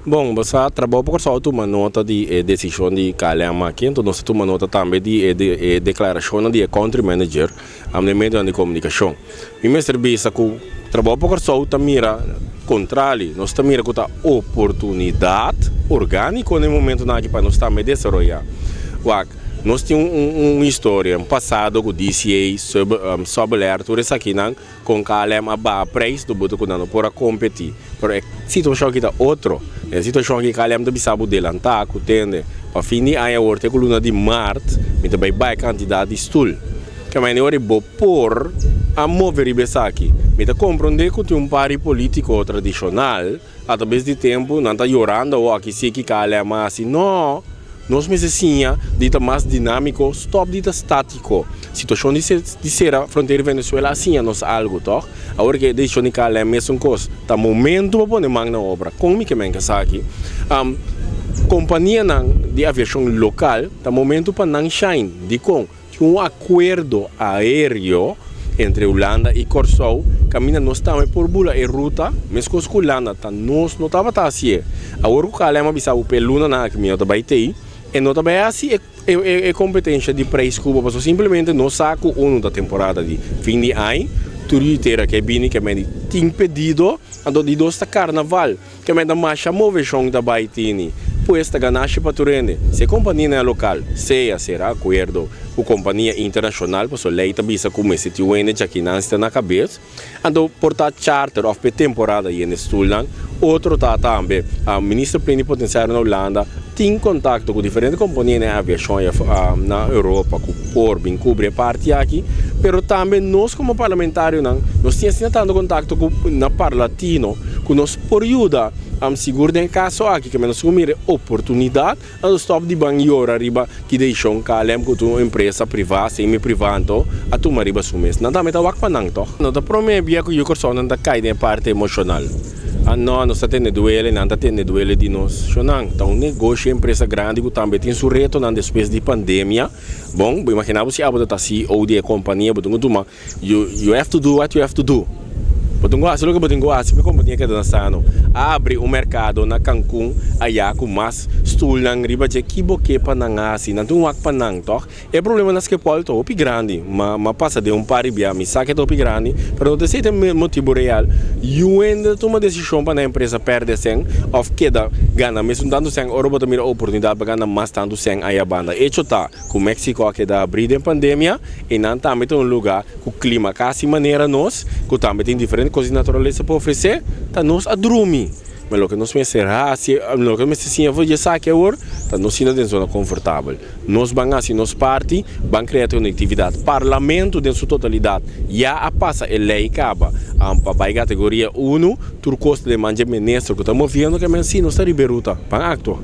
Bon, bo sa, Trabou pa Kòrsou a tuma nota di e desishon di KLM aki, anto nos a tuma nota tambe di e e deklarashonnan di e country manager den medionan di komunikashon. Mi mester bisa ku Trabou pa Kòrsou ta mira kontrali, nos ta mira ku ta oportunidat orgániko na e momentunan aki pa nos tambe desaroyá. Wak, nos tin un un historia, un pasado ku DCA, Sub Sobelair, tur esakinan. Kon KLM a baha prijs do boto ku nan no por a kompetí. Pero e situashon aki ta otro. Den e situashon aki KLM ta bisa bo delantá ku tende pa fin di aña awor te ku luna di mart mi ta bai baha e kantidat di stul. Ke manera ora bo por a move riba esaki? Mi ta komprondé ku tin un par di polítiko tradishonal Atrabes di tempu nan ta yorando awor aki si ki KLM a hasi. No! Nos mester siña di ta mas dinámiko, stòp di ta státiko. Situashon di di sera frontera di Venezuela a siña nos algu, tòg? Awor ke e desishon di KLM mesun kos. Ta momentu pa pone man na obra. Kon mi ke men esaki? Kompanianan di aviashon lokal ta momentu pa nan shine. Dikon? Tin un akuerdo aéreo entre Hulanda i Kòrsou kaminda nos tambe por bula e ruta meskos ku Hulanda ta nos no tabata hasié. Awor ku KLM a bisa bo p'e lunanan aki mi no ta bai tei, e no ta bai hasi e e kompetensha di preis ku bo pasobra simplemente nos sa ku unu ta temporada di fin di aña tur yutera ke bini ke mende tin pedido anto di dos ta karnaval. Ke meta masha moveshon ta bai tini, pues ta ganashi pa tur hende. Si e kompanianan lokal sea sera akuerdo ku kompania internashonal, pasobra lei ta bisa ku mester tin un hende djakinan si ta na kabes, anto por ta charter òf p'e temporada yende stulnan. Otro ta tambe, Minister Plenipotensiario na Hulanda tin kontakto ku diferente kompania den aviashon na Europa ku por bin kubri e parti aki, pero tambe nos komo parlamentarionan nos tin asina tantu kontakto ku na Parlatino ku nos por yuda sigur den e kaso aki ke nos ku mira e oportunidat nos stòp di ban yora riba ki desishon KLM ku ta un empresa privá, semi privá anto a tuma riba su mes. Nan tambe ta wak pa nan tòg. No ta promé bia ku yu Kòrsounan ta kai den e parti emoshonal. Ah no, nos ta tene duele, nan ta tene duele di nos. Shonan, ta un negoshi, empresa grandi ku tambe tin su retonan despues di pandemia. Bon, bo imagina bo si abo ta ta CEO di e kompania, bo tin ku tuma, you, you have to do what you have to do. Bo tin ku hasi loke bo tin ku hasi pa e kompania keda na sano. A abri un merkado na Cancun aya ku mas stulnan riba dje, ki bo ke pa nan hasi? Nan tin wak pa nan, tòg? E problema na Schiphol ta hopi grandi, ma ma pasa den un par di bia, mi sa ke ta hopi grandi, pero no ta esei ta e motibu real. Yu hende ta tuma desishon pa nan empresa pèrdè sèn òf keda gana mesun tantu sèn ora bo ta mira oportunidat pa gana mas tantu sèn aya banda. Echo ta ku Mexico a keda abrí den pandemia i nan tambe ta un lugá ku klima kasi manera nos, ku tambe tin diferente kos di naturalesa pa ofresé, ta nos a drumi. Ma loke nos mester hasi, loke nos mester siña for di esaki awor, ta no sinta den zona konfortabel. Nos ban hasi nos parti, ban krea konektividat. Parlamento den su totalidat ya a pasa e lei kaba pa bai kategoria unu, tur kos ta den man dje minister ku ta moviendo ke men si nos ta riba e ruta, ban aktua.